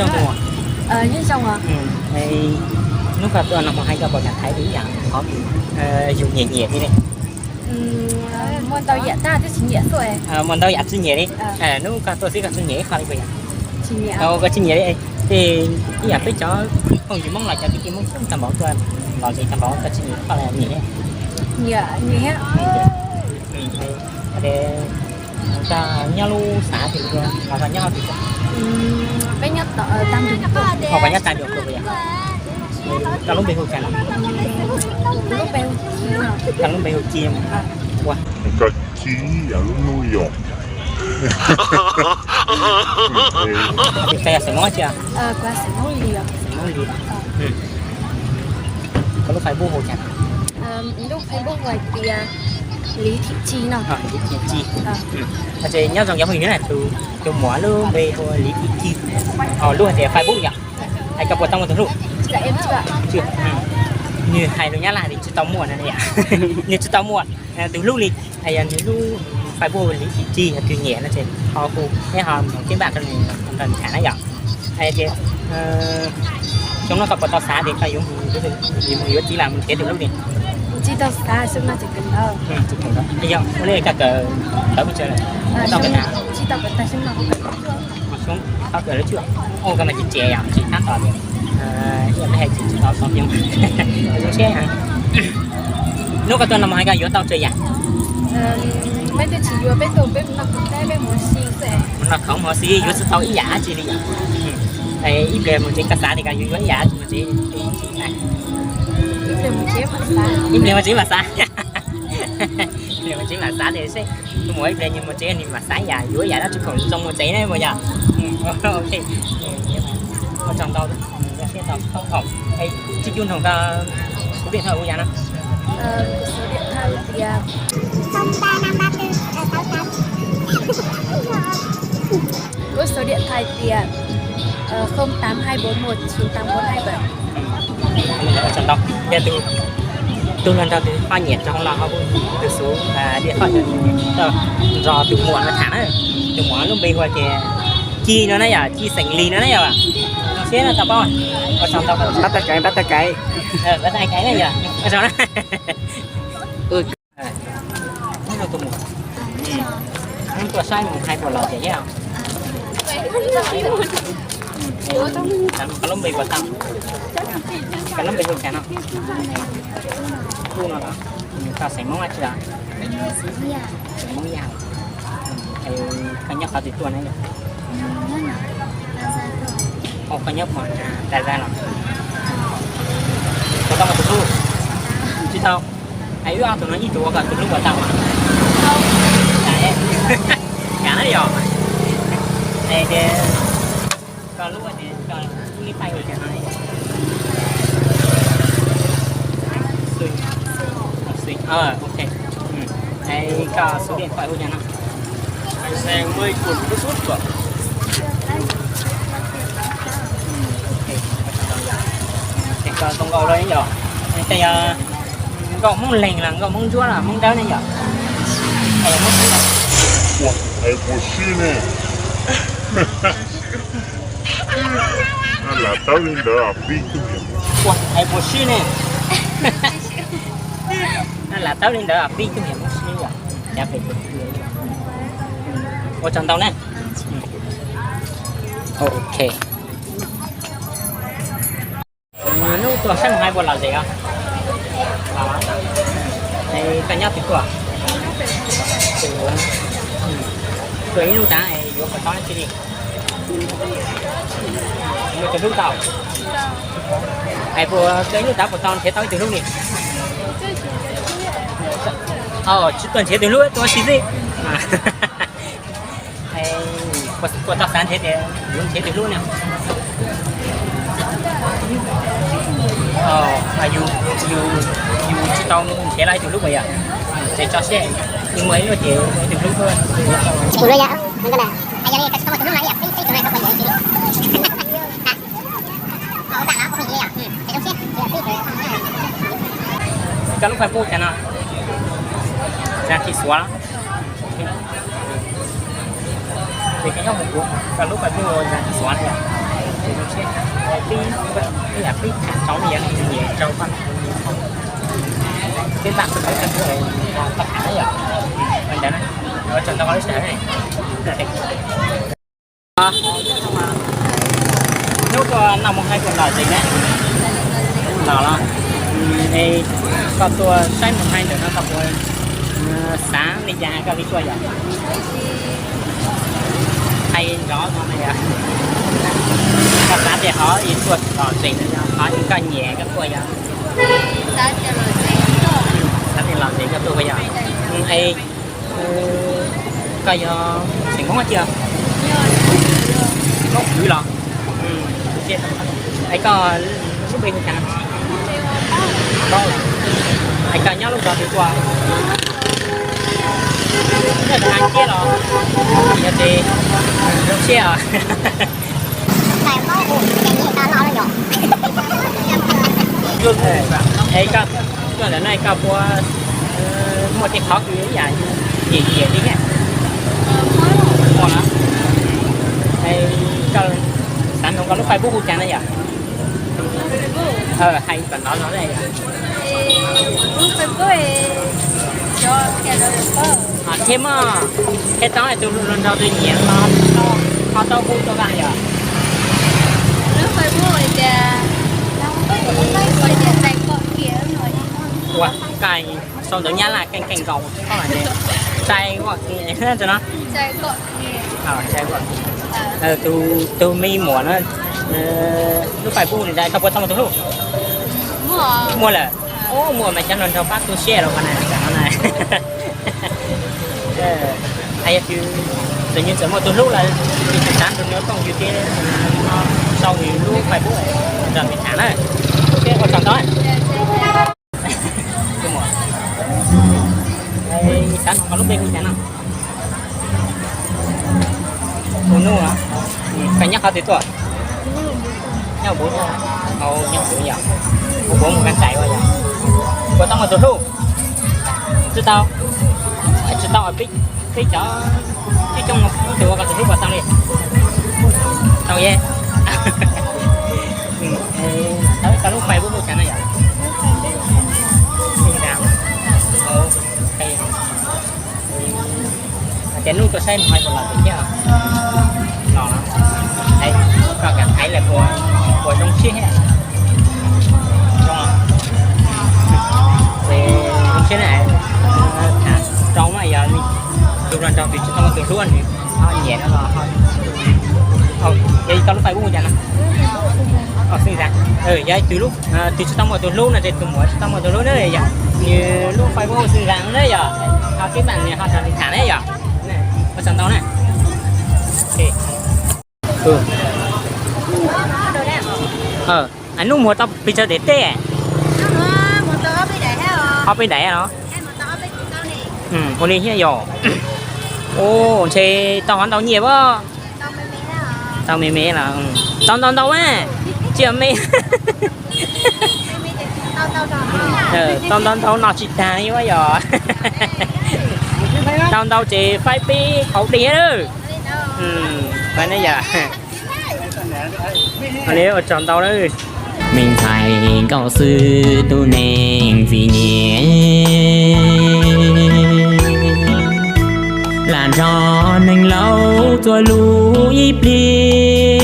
Zoo tus muam. Yeej zoo os. Hnub koj tuaj no mas hais koj puas kam thaiv ib yam qhov yus nyiam nyiam li ne? Muaj ntau yam tab twb tsis nyiam xwb. Muaj ntau yam tsis nyiam li. Hnub koj tuaj xwb koj tsis nyiam ib qho li puas yog? Koj tsis nyiam li. Ces ib yam peb cov phooj ywg Hmoob los cov kwv tij Hmoob tag npaum tuaj los ces tag npaum koj tsis nyiam ib qho li nyiam li? Nyiam, nyiam thiab. Koj nyob lub xav twg, los koj nyob twg? Peb nyob tag nrho. Koj nyob tag nrho puas yog? Koj lub npe hu cas no? Koj lub npe hu Ci. Ua, koj Ci yam lub hnub yom. Koj yog xeem Hmoob tsi? Xeem Hmoob Lis. Koj lub Facebook hu cas? Lub Facebook hais tias Lis Thim Ci no. Lis Thim Ci. Ces nyob zoo cov phooj ywg na, tus muam lub npe hu Lis Thim Ci, lub hais tias Facebook yom. Hais koj puas tau muaj tus hlub? Nws hais lus Nyab Laj tias tsis tau muaj no, nws tsis tau muaj tus hlub li. Yog nws lub Facebook Lis Thim Ci, yog twg nyiam no ces ho hu, neb ho mus keb npaj rau nws nrog nws tham na yom. Ces xyoo no koj puas tau xav tias koj yuav mus yuav txiv los mus nrhiav tus hlub li? Tsis tau xav, xyoo no tsis kawm ntawv. Yog ua li koj kawm tau pes tsawg lawm? Tau kawm tas? Xyoo no kawm lab cuaj. Ua koj mas tsis tsev yom, tsis tab tom tias ib yam peb hais tsis tau txog tias zoo siab. Hnub koj tuaj no mas hais koj yuav tau tsawg yam? Peb twb tsis yuav, peb tuaj peb mus noj khoom, peb mus ua si xwb. Mus noj khoom mus ua si yuav tsis tau ib yam dab tsi li yom? Ib pliag mus tsev koj xav tias koj yuav yuav ib yam dab tsi mus tsev? Ib pliag mus tsev mam xav. Ib pliag mus tsev mam xav tias seb tus muam ib pliag nws mus tsev nws mam xav yam yuav yam dab tsi khoom zoo mus tsev na puas yog? Ok. Ua tsaug ntau, zoo siab tau koj khoom. Tsis cub nroog koj số điện thoại hu yam no. Số điện thoại tias Ua số điện thoại tias không tám hai bốn một chín tám bốn hai bảy. Ua tsaug ntau. Yog tus, tus hluas nraug twg ho nyiam rau hauv los ho hu tus số điện thoại nrog tus muam no tham na. Tus muam lub npe hu tias Ci no na yom, Ci xeem Lis no na yom. Zoo siab no tau paub. Ua tsaug ntau. Pab tag kev, pab tag kev. Pab tag kev na yom. Ua tsaug na. Hnub no tus muam, hnub tuaj saib mus hais puas los ces thiab. Koj lub npe puas tau? Koj lub npe hu cas no? Kuj no los? Koj xeem Hmoob dab tsi os? Xeem Hmoob Yaj. Koj nyob qhov twg tuaj na yom? Koj nyob Phoos Tsa Zaj los? Puas tau muaj tus hlub? Tsis tau. Hais wb ob tug no ib tug ua koj tus hlub puas tau? Kav na yom. Es koj lub, koj lub nij paj hu cas no? Ok. Es koj số điện thoại hu cas no? Ces koj tau nkauj lawm yom? Tej yog nkauj Hmoob Leeg los nkauj Hmoob Ntsuab los Hmoob Dawb ne yom? Hais puas sib ne? Lam tawb li ntawd pib cug. Hais puas sib ne? Lam tawb li ntawd pib cug yam Hmoob sib yom? Ua tsaug ntau na. Ok. Hnub tuaj saib mus hais puas lom zem os? Koj nyob twg tuaj? Tuaj ib hnub tas yuav puas tau dab tsi li? Yuav tus hlub tau? Hais puas tuaj ib hnub tas puas tau nrhiav tau ib tug hlub li? Tsis tuaj nrhiav tus hlub, tuaj ua si xwb. Puas tau xav nrhiav tias yuav nrhiav tus hlub ne? Yus, yus tsis tau nrhiav los ib tug hlub puas yog? Ces tso siab, yus muaj ib lub ces ib tug hlub xwb. Koj lub Facebook cas no? Zag Thim Xuav. Ces koj nyob Hmoob Kuv, koj lub Facebook Zag Thim Xuav no yom? Pib, pib, pib rau me yom, nyiam rau koj. Peb mam peb tau koj tham yom. Ntawd na, ua tsaug ntau koj lub sij hawm ne. Hnub tuaj noj mus haib puas lom zem na? Lom los? Es koj tuaj saib mus haib ntawm no koj puas xav li cas koj li tuaj yom? Hais nrov no na yom. Koj xav tias ho yuav tuaj lom zem no yog ho koj nyiam koj tuaj yom? Xav tias lom zem koj tuaj yom? Es koj yog xeem Hmoob tiag? Hmoob Kwv los? Es koj lub npe hu cas? Paub. Es koj nyob lub zos twg tuaj? Nyob Thaib Kiab los? Yog ces zoo siab os. Es koj tuaj ntawm no koj puas muaj tej qhov twg ib yam nyiam nyiam li thiab? Muaj na. Es koj xav nug koj lub Facebook hu cas na yom? Hais kom hnov no na yom. Thiab mog, thiab tau tus hluas nraug twg nyiam no ho tau hu tuaj yom. Ua, koj sau ntawv Nyab Laj keej keej nkaus, Txais Vaj Kiv no. Tus me muam no, lub Facebook nws koj puas tau muaj tus hlub? Muaj lawm. Muaj mas cov hluas nraug pab tu siab rau qhov na. Yog tsis txawm nws txawm muaj tus hlub lawm, tsis txawm xav nrog nws koom yus thiab, sau nws lub Facebook nrog nws tham na. Ua tsaug ntau. Xav nug koj lub npe hu cas no? Hu Nuj. Koj nyob qhov twg tuaj? Nyob Npuv, nyob Npuv yom. Hu Npuv mus Kab Xais ua yom. Puas tau muaj tus hlub? Tsis tau. Tsis tau, peb cov coob coob tus ua koj tus hlub puas tau li? Tau ye. Tau, koj lub Facebook hu cas no yom? Ces hnub tuaj saib mus hais puas lom zem thiab. Los, koj kam hais lawm puas, puas zoo siab thiab? Zoo, zoo siab na. Rau mas yog tus hluas nraug twg tsis tau muaj tus hlub nws ho nyiam no los, yog koj lub Facebook hu cas no? Xwb Zas. Yog tus hlub, tus tsis tau muaj tus hlub no ces tus muam tsis tau muaj tus hlub na yom, nws lub Facebook hu Xwb Zas na yom. Ho tib mam nws ho nrog nws tham na yom. Ua tsaug ntau na. Hnub mus tau pes tsawg daim teb? Ob peb daim los? Ua li thiab yom. Ntshe tau qhov ntau nyiaj as. Tau me me los, tau ntau ntau a, tsis yog me. Tau ntau ntau no tsis tag li yom. Tau ntau ces faib peb hauv dej lawm. Ua tsaug ntau lawm. Me ntxhais nkauj xwb tus neeg txom nyem, lam nrog neeg laus txuas lus ib pliag.